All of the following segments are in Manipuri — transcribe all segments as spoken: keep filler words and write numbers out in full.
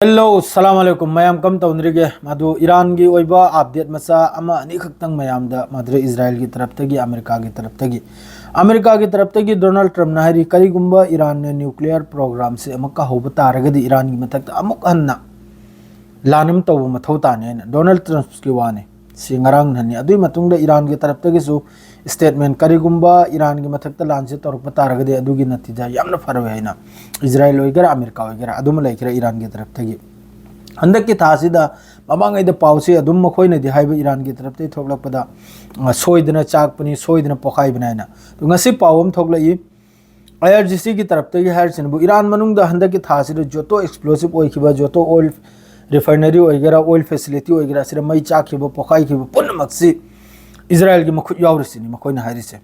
Hello, ꯁꯂꯥꯝ ꯑꯂꯩꯀꯨꯝ꯫ ꯃꯌꯥꯝ ꯀꯝ ꯇꯧꯅꯔꯤꯒꯦ? ꯃꯗꯨ ꯏꯔꯥꯟꯒꯤ ꯑꯣꯏꯕ update ꯃꯆꯥ ꯑꯃ ꯑꯅꯤꯈꯛꯇꯪ ꯃꯌꯥꯝꯗ, ꯃꯗꯨꯗ ꯏꯖꯔꯥꯏꯜꯒꯤ ꯇꯔꯞꯇꯒꯤ, ꯑꯃꯦꯔꯤꯀꯥꯒꯤ ꯇꯔꯞꯇꯒꯤ, ꯑꯃꯦꯔꯤꯀꯥꯒꯤ ꯇꯔꯞꯇꯒꯤ ꯗꯣꯅꯥꯜꯗ ꯇ꯭ꯔꯝꯞꯅ ꯍꯥꯏꯔꯤ, ꯀꯔꯤꯒꯨꯝꯕ ꯏꯔꯥꯟꯅ nuclear program ꯁꯦ ꯑꯃꯨꯛꯀ ꯍꯧꯕ ꯇꯥꯔꯒꯗꯤ ꯏꯔꯥꯟꯒꯤ ꯃꯊꯛꯇ ꯑꯃꯨꯛ ꯍꯟꯅ ꯂꯥꯟ ꯑꯃ ꯇꯧꯕ ꯃꯊꯧ ꯇꯥꯅꯤ ꯍꯥꯏꯅ꯫ ꯗꯣꯅꯥꯜꯗ ꯇ꯭ꯔꯝꯞꯀꯤ ꯋꯥꯅꯤ꯫ ꯁꯤ ꯉꯔꯥꯡ ꯅꯍꯥꯟꯅꯤ꯫ ꯑꯗꯨꯒꯤ ꯃꯇꯨꯡꯗ ꯏꯔꯥꯟꯒꯤ ꯇꯔꯞꯇꯒꯤꯁꯨ statement, ꯀꯔꯤꯒꯨꯝꯕ ꯏꯔꯥꯟꯒꯤ ꯃꯊꯛꯇ ꯂꯥꯟꯁꯦ ꯇꯧꯔꯛꯄ ꯇꯥꯔꯒꯗꯤ ꯑꯗꯨꯒꯤ ꯅꯇꯤꯖꯥ ꯌꯥꯝꯅ ꯐꯔꯣꯏ ꯍꯥꯏꯅ ꯏꯖꯔꯥꯏꯜ ꯑꯣꯏꯒꯦꯔꯥ, ꯑꯃꯦꯔꯤꯀꯥ ꯑꯣꯏꯒꯦꯔꯥ, ꯑꯗꯨꯃ ꯂꯩꯈ꯭ꯔꯦ ꯏꯔꯥꯟꯒꯤ ꯇꯔꯞꯇꯒꯤ꯫ ꯍꯟꯗꯛꯀꯤ ꯊꯥꯁꯤꯗ ꯃꯃꯥꯡꯉꯩꯗ ꯄꯥꯎꯁꯤ ꯑꯗꯨꯝ ꯃꯈꯣꯏꯅꯗꯤ ꯍꯥꯏꯕ, ꯏꯔꯥꯟꯒꯤ ꯇꯔꯞꯇꯒꯤ ꯊꯣꯛꯂꯛꯄꯗ, ꯑ, ꯁꯣꯏꯗꯅ ꯆꯥꯛꯄꯅꯤ, ꯁꯣꯏꯗꯅ ꯄꯣꯈꯥꯏꯕꯅꯤ ꯍꯥꯏꯅ꯫ ꯑꯗꯣ ꯉꯁꯤ ꯄꯥꯎ ꯑꯃ ꯊꯣꯛꯂꯛꯏ, IRGC ꯒꯤ ꯇꯔꯞꯇꯒꯤ ꯍꯥꯏꯔꯤꯁꯤꯅꯕꯨ, ꯏꯔꯥꯟ ꯃꯅꯨꯡꯗ ꯍꯟꯗꯛꯀꯤ ꯊꯥꯁꯤꯗ ꯖꯣꯇꯣ explosive ꯑꯣꯏꯈꯤꯕ, ꯖꯣꯇꯣ oil refinery ꯑꯣꯏꯒꯦꯔꯥ, oil facility ꯑꯣꯏꯒꯦꯔꯥ, ꯑꯁꯤꯗ ꯃꯩ ꯆꯥꯛꯈꯤꯕ, ꯄꯣꯈꯥꯏꯈꯤꯕ ꯄꯨꯝꯅꯃꯛꯁꯤ ꯏꯖꯔꯥꯏꯜꯒꯤ ꯃꯈꯨꯠ ꯌꯥꯎꯔꯤꯁꯤꯅꯤ ꯃꯈꯣꯏꯅ ꯍꯥꯏꯔꯤꯁꯦ꯫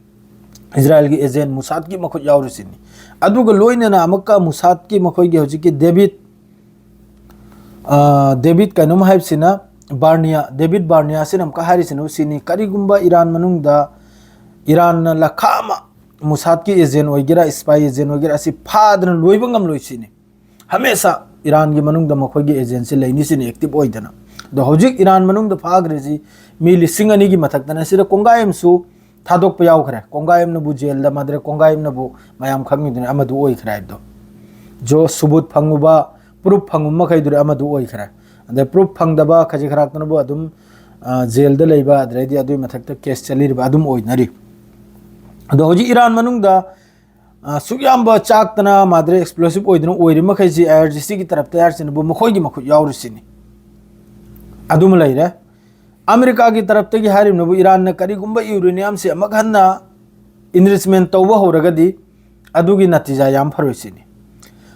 ꯏꯖꯔꯥꯏꯜꯒꯤ agent ꯃꯨꯁꯥꯗꯀꯤ ꯃꯈꯨꯠ ꯌꯥꯎꯔꯤꯁꯤꯅꯤ꯫ ꯑꯗꯨꯒ ꯂꯣꯏꯅꯅ ꯑꯃꯨꯛꯀ ꯃꯨꯁꯥꯗꯀꯤ ꯃꯈꯣꯏꯒꯤ ꯍꯧꯖꯤꯛꯀꯤ ꯗꯦꯕꯤꯠ, ꯑ, ꯗꯦꯕꯤꯠ ꯀꯩꯅꯣꯝ ꯍꯥꯏꯕꯁꯤꯅ, ꯕꯥꯔꯅꯤꯌꯥ, ꯗꯦꯕꯤꯠ ꯕꯥꯔꯅꯤꯌꯥꯁꯤꯅ ꯑꯃꯨꯛꯀ ꯍꯥꯏꯔꯤꯁꯤꯅ ꯁꯤꯅꯤ, ꯀꯔꯤꯒꯨꯝꯕ ꯏꯔꯥꯟ ꯃꯅꯨꯡꯗ ꯏꯔꯥꯟꯅ ꯂꯈꯥ ꯑꯃ ꯃꯨꯁꯥꯗꯀꯤ agent ꯑꯣꯏꯒꯦꯔꯥ, spy agent ꯑꯣꯏꯒꯦꯔꯥ, ꯑꯁꯤ ꯐꯥꯗꯅ ꯂꯣꯏꯕ ꯉꯝꯂꯣꯏ ꯁꯤꯅꯤ꯫ ꯍꯃꯦꯁꯥ ꯏꯔꯥꯟꯒꯤ ꯃꯅꯨꯡꯗ ꯃꯈꯣꯏꯒꯤ agent ꯁꯤ ꯂꯩꯅꯤ ꯁꯤꯅꯤ, active ꯑꯣꯏꯗꯅ꯫ ꯑꯗꯣ ꯍꯧꯖꯤꯛ ꯏꯔꯥꯟ ꯃꯅꯨꯡꯗ ꯐꯥꯈ꯭ꯔꯤꯁꯤ ꯃꯤ ꯂꯤꯁꯤꯡ ꯑꯅꯤꯒꯤ ꯃꯊꯛꯇꯅ, ꯁꯤꯗ ꯀꯣꯡꯒꯥꯏ ꯑꯃꯁꯨ ꯊꯥꯗꯣꯛꯄ ꯌꯥꯎꯈ꯭ꯔꯦ꯫ ꯀꯣꯡꯒꯥꯏ ꯑꯃꯅꯕꯨ ꯖꯦꯜꯗ ꯃꯥꯗ꯭ꯔꯦ, ꯀꯣꯡꯒꯥꯏ ꯑꯃꯅꯕꯨ ꯃꯌꯥꯝ ꯈꯪꯉꯤꯗꯨꯅꯤ ꯑꯃꯗꯨ ꯑꯣꯏꯈ꯭ꯔꯦ ꯍꯥꯏꯕꯗꯣ꯫ ꯖꯣ ꯁꯨꯕꯨꯠ ꯐꯪꯉꯨꯕ, proof ꯐꯪꯉꯨꯕ ꯃꯈꯩꯗꯨꯗꯤ ꯑꯃꯗꯨ ꯑꯣꯏꯈ꯭ꯔꯦ꯫ ꯑꯗꯩ proof ꯐꯪꯗꯕ ꯈꯖꯤꯛ ꯈꯔꯥꯛꯇꯅꯕꯨ ꯑꯗꯨꯝ, ꯑ, ꯖꯦꯜꯗ ꯂꯩꯕ, ꯑꯗꯩꯗꯤ ꯑꯗꯨꯒꯤ ꯃꯊꯛꯇ case ꯆꯠꯂꯤꯕ ꯑꯗꯨꯝ ꯑꯣꯏꯅꯔꯤ꯫ ꯑꯗꯣ ꯍꯧꯖꯤꯛ ꯏꯔꯥꯟ ꯃꯅꯨꯡꯗ, ꯑ, ꯁꯨꯛ ꯌꯥꯝꯕ ꯆꯥꯛꯇꯅ ꯃꯥꯗ꯭ꯔꯦ explosive ꯑꯣꯏꯗꯅ ꯑꯣꯏꯔꯤ ꯃꯈꯩꯁꯤ IRGC ꯒꯤ ꯇꯔꯞꯇ ꯍꯥꯏꯔꯤꯁꯤꯅꯕꯨ ꯃꯈꯣꯏꯒꯤ ꯃꯈꯨꯠ ꯌꯥꯎꯔꯤꯁꯤꯅꯤ꯫ ꯑꯗꯨꯃ ꯂꯩꯔꯦ꯫ ꯑꯃꯦꯔꯤꯀꯥꯒꯤ ꯇꯔꯞꯇꯒꯤ ꯍꯥꯏꯔꯤꯕꯅꯕꯨ ꯏꯔꯥꯟꯅ ꯀꯔꯤꯒꯨꯝꯕ uranium ꯁꯦ ꯑꯃꯨꯛ ꯍꯟꯅ enrichment ꯇꯧꯕ ꯍꯧꯔꯒꯗꯤ ꯑꯗꯨꯒꯤ ꯅꯇꯤꯖꯥ ꯌꯥꯝ ꯐꯔꯣꯏ ꯁꯤꯅꯤ꯫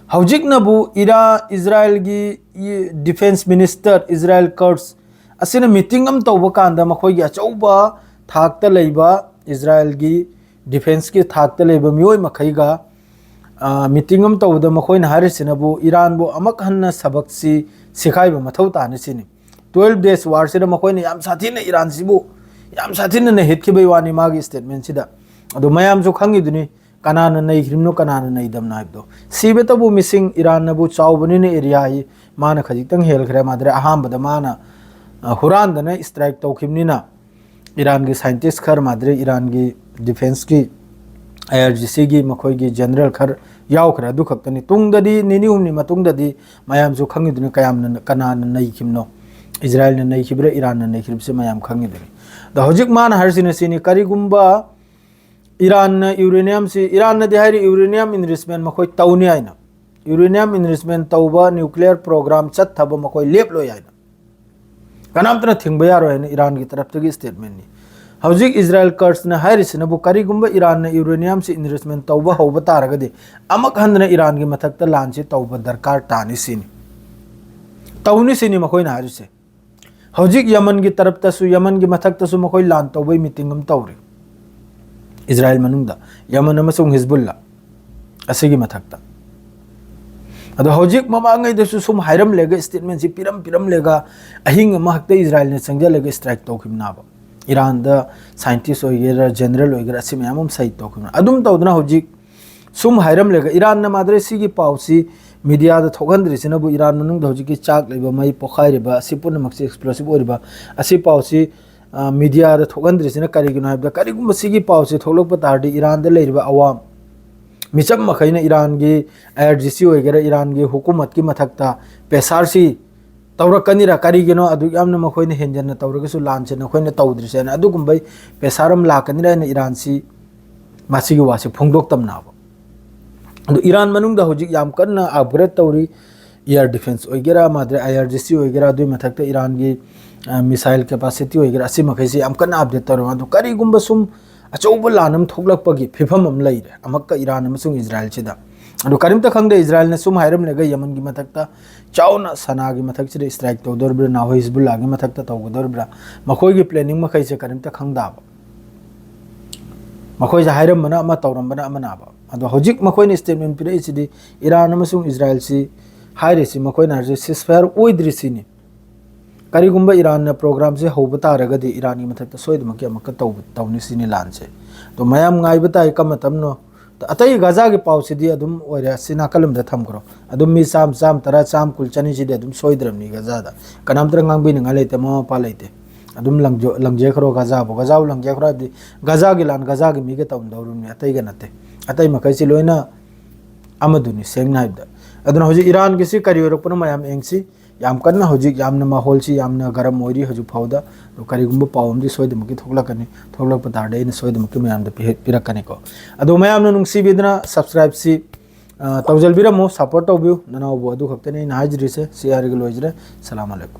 ꯍꯧꯖꯤꯛꯅꯕꯨ ꯏꯔꯥ-, ꯏꯖꯔꯥꯏꯜꯒꯤ ꯏ-, defence minister ꯏꯖꯔꯥꯏꯜ ꯀꯔꯠꯁ ꯑꯁꯤꯅ meeting ꯑꯃ ꯇꯧꯕ ꯀꯥꯟꯗ ꯃꯈꯣꯏꯒꯤ ꯑꯆꯧꯕ ꯊꯥꯛꯇ ꯂꯩꯕ ꯏꯖꯔꯥꯏꯜꯒꯤ defence ꯀꯤ ꯊꯥꯛꯇ ꯂꯩꯕ ꯃꯤꯑꯣꯏ ꯃꯈꯩꯒ, ꯑ, meeting ꯑꯃ ꯇꯧꯕꯗ ꯃꯈꯣꯏꯅ ꯍꯥꯏꯔꯤꯁꯤꯅꯕꯨ ꯏꯔꯥꯟꯕꯨ ꯑꯃꯨꯛ ꯍꯟꯅ ꯁꯕꯛꯁꯤ ꯁꯤꯈꯥꯏꯕ ꯃꯊꯧ ꯇꯥꯅꯤ ꯁꯤꯅꯤ꯫ Twelve days war ꯁꯤꯗ ꯃꯈꯣꯏꯅ ꯌꯥꯝ ꯁꯥꯊꯤꯅ ꯏꯔꯥꯟꯁꯤꯕꯨ ꯌꯥꯝ ꯁꯥꯊꯤꯅ ꯅꯩꯍꯠꯈꯤꯕꯒꯤ ꯋꯥꯅꯤ ꯃꯥꯒꯤ statement ꯁꯤꯗ꯫ ꯑꯗꯣ ꯃꯌꯥꯝꯁꯨ ꯈꯪꯉꯤꯗꯨꯅꯤ, ꯀꯅꯥꯅ ꯅꯩꯈ꯭ꯔꯤꯕꯅꯣ, ꯀꯅꯥꯅ ꯅꯩꯗꯕꯅꯣ ꯍꯥꯏꯕꯗꯣ꯫ ꯁꯤꯕꯇꯕꯨ ꯃꯤꯁꯤꯡ, ꯏꯔꯥꯟꯅꯕꯨ ꯆꯥꯎꯕꯅꯤꯅ ꯑꯦꯔꯤꯌꯥ ꯃꯥꯅ ꯈꯖꯤꯛꯇꯪ ꯍꯦꯜꯈ꯭ꯔꯦ꯫ ꯃꯥꯗ꯭ꯔꯦ ꯑꯍꯥꯟꯕꯗ ꯃꯥꯅ, ꯑ, ꯍꯨꯔꯥꯟꯗꯅ ꯏꯁꯇ꯭ꯔꯥꯏꯛ ꯇꯧꯈꯤꯕꯅꯤꯅ ꯏꯔꯥꯟꯒꯤ ꯁꯥꯏꯟꯇꯤꯁ ꯈꯔ, ꯃꯥꯗ꯭ꯔꯦ ꯏꯔꯥꯟꯒꯤ ꯗꯤꯐꯦꯟꯁꯀꯤ, ꯑꯥꯏ ꯑꯥꯔ ꯖꯤ ꯁꯤꯒꯤ ꯃꯈꯣꯏꯒꯤ ꯖꯦꯅꯔꯦꯜ ꯈꯔ ꯌꯥꯎꯈ꯭ꯔꯦ꯫ ꯑꯗꯨ ꯈꯛꯇꯅꯤ꯫ ꯇꯨꯡꯗꯗꯤ, ꯅꯤꯅꯤ ꯍꯨꯝꯅꯤ ꯃꯇꯨꯡꯗꯗꯤ ꯃꯌꯥꯝꯁꯨ ꯈꯪꯉꯤꯗꯨꯅꯤ ꯀꯌꯥꯝꯅ, ꯀꯅꯥꯅ ꯅꯩꯈꯤꯕꯅꯣ, ꯏꯖꯔꯥꯏꯜꯅ ꯅꯩꯈꯤꯕ꯭ꯔꯥ, ꯏꯔꯥꯟꯅ ꯅꯩꯈꯤꯕꯁꯤ ꯃꯌꯥꯝ ꯈꯪꯉꯤꯗꯨꯅꯤ꯫ ꯑꯗꯣ ꯍꯧꯖꯤꯛ ꯃꯥꯅ ꯍꯥꯏꯔꯤꯁꯤꯅ ꯁꯤꯅꯤ, ꯀꯔꯤꯒꯨꯝꯕ ꯏꯔꯥꯟꯅ ꯌꯨꯔꯦꯅꯤꯌꯝꯁꯤ, ꯏꯔꯥꯟꯅꯗꯤ ꯍꯥꯏꯔꯤ ꯌꯨꯔꯦꯅꯤꯌꯝ ꯏꯟꯔꯤꯆꯃꯦꯟ ꯃꯈꯣꯏ ꯇꯧꯅꯤ ꯍꯥꯏꯅ, ꯌꯨꯔꯦꯅꯤꯌꯝ ꯏꯟꯔꯤꯆꯃꯦꯟ ꯇꯧꯕ, ꯅ꯭ꯌꯨꯀ꯭ꯂꯤꯌꯔ ꯄ꯭ꯔꯣꯒ꯭ꯔꯥꯝ ꯆꯠꯊꯕ ꯃꯈꯣꯏ ꯂꯦꯞꯂꯣꯏ ꯍꯥꯏꯅ, ꯀꯅꯥꯝꯇꯅ ꯊꯤꯡꯕ ꯌꯥꯔꯣꯏ ꯍꯥꯏꯅ ꯏꯔꯥꯟꯒꯤ ꯇꯔꯞꯇꯒꯤ ꯁ꯭ꯇꯦꯠꯃꯦꯟꯅꯤ꯫ ꯍꯧꯖꯤꯛ ꯏꯖꯔꯥꯏꯜ ꯀꯔꯁꯅ ꯍꯥꯏꯔꯤꯁꯤꯅꯕꯨ ꯀꯔꯤꯒꯨꯝꯕ ꯏꯔꯥꯟꯅ ꯌꯨꯔꯦꯅꯤꯌꯝꯁꯤ ꯏꯟꯔꯤꯆꯃꯦꯟ ꯇꯧꯕ ꯍꯧꯕ ꯇꯥꯔꯒꯗꯤ ꯑꯃꯨꯛ ꯍꯟꯗꯅ ꯏꯔꯥꯟꯒꯤ ꯃꯊꯛꯇ ꯂꯥꯟꯁꯤ ꯇꯧꯕ ꯗꯔꯀꯥꯔ ꯇꯥꯅꯤ ꯁꯤꯅꯤ꯫ ꯇꯧꯅꯤ ꯁꯤꯅꯤ ꯃꯈꯣꯏꯅ ꯍꯥꯏꯔꯤꯁꯦ꯫ ꯍꯧꯖꯤꯛ ꯌꯃꯟꯒꯤ ꯇꯔꯞꯇꯁꯨ, ꯌꯃꯟꯒꯤ ꯃꯊꯛꯇꯁꯨ ꯃꯈꯣꯏ ꯂꯥꯟ ꯇꯧꯕꯩ ꯃꯤꯇꯤꯡ ꯑꯃ ꯇꯧꯔꯤ ꯏꯖꯔꯥꯏꯜ ꯃꯅꯨꯡꯗ, ꯌꯃꯟ ꯑꯃꯁꯨꯡ ꯍꯤꯖꯕꯨꯜꯂꯥ ꯑꯁꯤꯒꯤ ꯃꯊꯛꯇ꯫ ꯑꯗꯣ ꯍꯧꯖꯤꯛ ꯃꯃꯥꯡꯉꯩꯗꯁꯨ ꯁꯨꯝ ꯍꯥꯏꯔꯝꯂꯦꯒ, ꯁ꯭ꯇꯦꯠꯃꯦꯟꯁꯤ ꯄꯤꯔꯝ ꯄꯤꯔꯝꯂꯦꯒ, ꯑꯍꯤꯡ ꯑꯃ ꯍꯦꯛꯇ ꯏꯖꯔꯥꯏꯜꯅ ꯆꯪꯁꯤꯜꯂꯒ ꯏꯁꯇ꯭ꯔꯥꯏꯛ ꯇꯧꯈꯤꯕꯅꯦꯕ꯫ ꯏꯔꯥꯟꯗ ꯁꯥꯏꯟꯇꯤꯁ ꯑꯣꯏꯒꯦꯔꯥ, ꯖꯦꯅꯔꯦꯜ ꯑꯣꯏꯒꯦꯔꯥ, ꯑꯁꯤ ꯃꯌꯥꯝ ꯑꯃ ꯁꯍꯤꯗ ꯇꯧꯈꯤꯕꯅꯦ꯫ ꯑꯗꯨꯝ ꯇꯧꯗꯅ ꯍꯧꯖꯤꯛ ꯁꯨꯝ ꯍꯥꯏꯔꯝꯂꯦꯒ, ꯏꯔꯥꯟꯅ ꯃꯥꯗ꯭ꯔꯦ ꯁꯤꯒꯤ ꯄꯥꯎꯁꯤ ꯃꯤꯗꯤꯌꯥꯗ ꯊꯣꯛꯍꯟꯗ꯭ꯔꯤꯁꯤꯅꯕꯨ, ꯏꯔꯥꯟ ꯃꯅꯨꯡꯗ ꯍꯧꯖꯤꯛꯀꯤ ꯆꯥꯛ ꯂꯩꯕ, ꯃꯩ ꯄꯣꯛꯈꯥꯏꯔꯤꯕ, ꯑꯁꯤ ꯄꯨꯝꯅꯃꯛꯁꯤ ꯑꯦꯛꯁꯄ꯭ꯂꯣꯁꯤꯞ ꯑꯣꯏꯔꯤꯕ, ꯑꯁꯤ ꯄꯥꯎꯁꯤ, ꯑ, ꯃꯤꯗꯤꯌꯥꯗ ꯊꯣꯛꯍꯟꯗ꯭ꯔꯤꯁꯤꯅ ꯀꯔꯤꯒꯤꯅꯣ ꯍꯥꯏꯕꯗ, ꯀꯔꯤꯒꯨꯝꯕ ꯁꯤꯒꯤ ꯄꯥꯎꯁꯤ ꯊꯣꯛꯂꯛꯄ ꯇꯥꯔꯗꯤ ꯏꯔꯥꯟꯗ ꯂꯩꯔꯤꯕ ꯑꯋꯥꯝ ꯃꯤꯆꯝ ꯃꯈꯩꯅ ꯏꯔꯥꯟꯒꯤ ꯑꯥꯏ ꯑꯥꯔ ꯖꯤ ꯁꯤ ꯑꯣꯏꯒꯦꯔꯥ, ꯏꯔꯥꯟꯒꯤ ꯍꯨꯀꯨꯃꯠꯀꯤ ꯃꯊꯛꯇ ꯄ꯭ꯔꯦꯁꯥꯔꯁꯤ ꯇꯧꯔꯛꯀꯅꯤꯔꯥ? ꯀꯔꯤꯒꯤꯅꯣ ꯑꯗꯨꯛ ꯌꯥꯝꯅ ꯃꯈꯣꯏꯅ ꯍꯦꯟꯖꯟꯅ ꯇꯧꯔꯒꯁꯨ ꯂꯥꯟꯁꯦ ꯅꯈꯣꯏꯅ ꯇꯧꯗ꯭ꯔꯤꯁꯦ ꯍꯥꯏꯅ ꯑꯗꯨꯒꯨꯝꯕꯩ ꯄ꯭ꯔꯦꯁꯥꯔ ꯑꯃ ꯂꯥꯛꯀꯅꯤꯔꯥ ꯍꯥꯏꯅ ꯏꯔꯥꯟꯁꯤ ꯃꯁꯤꯒꯤ ꯋꯥꯁꯤ ꯐꯣꯡꯗꯣꯛꯇꯕꯅꯕ꯫ ꯑꯗꯨ ꯏꯔꯥꯟ ꯃꯅꯨꯡꯗ ꯍꯧꯖꯤꯛ ꯌꯥꯝ ꯀꯟꯅ ꯑꯞꯒ꯭ꯔꯦꯗ ꯇꯧꯔꯤ꯫ ꯑꯦꯌꯥꯔ ꯗꯤꯐꯦꯟꯁ ꯑꯣꯏꯒꯦꯔꯥ, ꯃꯥꯗ꯭ꯔꯦ ꯑꯥꯏ ꯑꯥꯔ ꯖꯤ ꯁꯤ ꯑꯣꯏꯒꯦꯔꯥ, ꯑꯗꯨꯒꯤ ꯃꯊꯛꯇ ꯏꯔꯥꯟꯒꯤ, ꯑ, ꯃꯤꯁꯥꯏꯜ ꯀꯦꯄꯥꯁꯤꯇꯤ ꯑꯣꯏꯒꯦꯔꯥ, ꯑꯁꯤ ꯃꯈꯩꯁꯤ ꯌꯥꯝ ꯀꯟꯅ ꯑꯞꯗꯦꯠ ꯇꯧꯔꯦ꯫ ꯑꯗꯨ ꯀꯔꯤꯒꯨꯝꯕ ꯁꯨꯝ ꯑꯆꯧꯕ ꯂꯥꯟ ꯑꯃ ꯊꯣꯛꯂꯛꯄꯒꯤ ꯐꯤꯕꯝ ꯑꯃ ꯂꯩꯔꯦ ꯑꯃꯛꯀ ꯏꯔꯥꯟ ꯑꯃꯁꯨꯡ ꯏꯖꯔꯥꯏꯜꯁꯤꯗ꯫ ꯑꯗꯨ ꯀꯔꯤꯝꯇ ꯈꯪꯗꯦ, ꯏꯖꯔꯥꯏꯜꯅ ꯁꯨꯝ ꯍꯥꯏꯔꯝꯂꯒ ꯌꯃꯟꯒꯤ ꯃꯊꯛꯇ ꯆꯥꯎꯅ ꯁꯅꯥꯒꯤ ꯃꯊꯛꯁꯤꯗ ꯏꯁꯇ꯭ꯔꯥꯏꯛ ꯇꯧꯗꯣꯔꯤꯕ꯭ꯔꯥ, ꯅꯍꯥꯟꯋꯥꯏ ꯍꯤꯖꯕꯨꯜꯂꯥꯒꯤ ꯃꯊꯛꯇ ꯇꯧꯒꯗꯣꯔꯤꯕ꯭ꯔꯥ, ꯃꯈꯣꯏꯒꯤ ꯄ꯭ꯂꯦꯅꯤꯡ ꯃꯈꯩꯁꯦ ꯀꯔꯤꯝꯇ ꯈꯪꯗꯕ꯫ ꯃꯈꯣꯏꯁꯦ ꯍꯥꯏꯔꯝꯕꯅ ꯑꯃ, ꯇꯧꯔꯝꯕꯅ ꯑꯃꯅꯕ꯫ ꯑꯗꯣ ꯍꯧꯖꯤꯛ ꯃꯈꯣꯏꯅ ꯁ꯭ꯇꯦꯠꯃꯦꯟ ꯄꯤꯔꯛꯏꯁꯤꯗꯤ ꯏꯔꯥꯟ ꯑꯃꯁꯨꯡ ꯏꯖꯔꯥꯏꯜꯁꯤ ꯍꯥꯏꯔꯤꯁꯤ, ꯃꯈꯣꯏꯅ ꯍꯥꯏꯔꯤꯁꯤ ꯁꯤꯁꯐꯥꯌꯔ ꯑꯣꯏꯗ꯭ꯔꯤ ꯁꯤꯅꯤ꯫ ꯀꯔꯤꯒꯨꯝꯕ ꯏꯔꯥꯟꯅ ꯄ꯭ꯔꯣꯒ꯭ꯔꯥꯝꯁꯦ ꯍꯧꯕ ꯇꯥꯔꯒꯗꯤ ꯏꯔꯥꯟꯒꯤ ꯃꯊꯛꯇ ꯁꯣꯏꯗꯅꯃꯛꯀꯤ ꯑꯃꯨꯛꯀ ꯇꯧꯕ, ꯇꯧꯅꯤ ꯁꯤꯅꯤ ꯂꯥꯟꯁꯦ꯫ ꯑꯗꯣ ꯃꯌꯥꯝ ꯉꯥꯏꯕ ꯇꯥꯏ, ꯀꯔꯝꯕ ꯃꯇꯝꯅꯣ ꯑꯇꯩ ꯒꯥꯖꯥꯒꯤ ꯄꯥꯎꯁꯤꯗꯤ ꯑꯗꯨꯝ ꯑꯣꯏꯔꯦ, ꯑꯁꯤ ꯅꯥꯀꯜ ꯑꯃꯗ ꯊꯝꯈ꯭ꯔꯣ꯫ ꯑꯗꯨꯝ ꯃꯤ ꯆꯥꯝꯃ, ꯆꯥꯝꯃ ꯇꯔꯥ, ꯆꯥꯝꯃ ꯀꯨꯟ, ꯆꯅꯤꯁꯤꯗꯤ ꯑꯗꯨꯝ ꯁꯣꯏꯗ꯭ꯔꯕꯅꯤ ꯒꯥꯖꯥꯗ꯫ ꯀꯅꯥꯝꯇꯅ ꯉꯥꯡꯕꯤꯅꯤꯡꯉꯥꯏ ꯂꯩꯇꯦ, ꯃꯃꯥ ꯃꯄꯥ ꯂꯩꯇꯦ꯫ ꯑꯗꯨꯝ ꯂꯪꯖ-, ꯂꯪꯖꯈ꯭ꯔꯣ ꯒꯥꯖꯥꯕꯨ꯫ ꯒꯥꯖꯥꯕꯨ ꯂꯪꯖꯈ꯭ꯔꯣ ꯍꯥꯏꯕꯗꯤ ꯒꯥꯖꯥꯒꯤ ꯂꯥꯟ ꯒꯥꯖꯥꯒꯤ ꯃꯤꯒ ꯇꯧꯅꯗꯧꯔꯤꯕꯅꯤ, ꯑꯇꯩꯒ ꯅꯠꯇꯦ꯫ ꯑꯇꯩ ꯃꯈꯩꯁꯤ ꯂꯣꯏꯅ ꯑꯃꯗꯨꯅꯤ, ꯁꯦꯡꯅ ꯍꯥꯏꯕꯗ꯫ ꯑꯗꯨꯅ ꯍꯧꯖꯤꯛ ꯏꯔꯥꯟꯒꯤꯁꯤ ꯀꯔꯤ ꯑꯣꯏꯔꯛꯄꯅꯣ ꯃꯌꯥꯝ ꯌꯦꯡꯁꯤ꯫ ꯌꯥꯝ ꯀꯟꯅ ꯍꯧꯖꯤꯛ ꯌꯥꯝꯅ ꯃꯍꯣꯜꯁꯤ ꯌꯥꯝꯅ ꯒꯔꯝ ꯑꯣꯏꯔꯤ ꯍꯧꯖꯤꯛ ꯐꯥꯎꯗ꯫ ꯑꯗꯣ ꯀꯔꯤꯒꯨꯝꯕ ꯄꯥꯎ ꯑꯃꯗꯤ ꯁꯣꯏꯗꯅꯃꯛꯀꯤ ꯊꯣꯛꯂꯛꯀꯅꯤ꯫ ꯊꯣꯛꯂꯛꯄ ꯇꯥꯔꯗꯤ ꯑꯩꯅ ꯁꯣꯏꯗꯅꯃꯛꯀꯤ ꯃꯌꯥꯝꯗ ꯄꯤꯍꯦ-, ꯄꯤꯔꯛꯀꯅꯤꯀꯣ꯫ ꯑꯗꯣ ꯃꯌꯥꯝꯅ ꯅꯨꯡꯁꯤꯕꯤꯗꯅ subscribeꯁꯤ, ꯑ, ꯇꯧꯖꯕꯤꯔꯝꯃꯨ, support ꯇꯧꯕꯤꯌꯨ꯫ ꯅꯅꯥꯎꯕꯨ ꯑꯗꯨ ꯈꯛꯇꯅꯤ ꯑꯩꯅ ꯍꯥꯏꯖꯔꯤꯁꯦ꯫ ꯁꯤ ꯍꯥꯏꯔꯒ ꯂꯣꯏꯖꯔꯦ꯫ ꯁꯂꯥꯝ ꯑꯂꯩꯀꯨꯝ꯫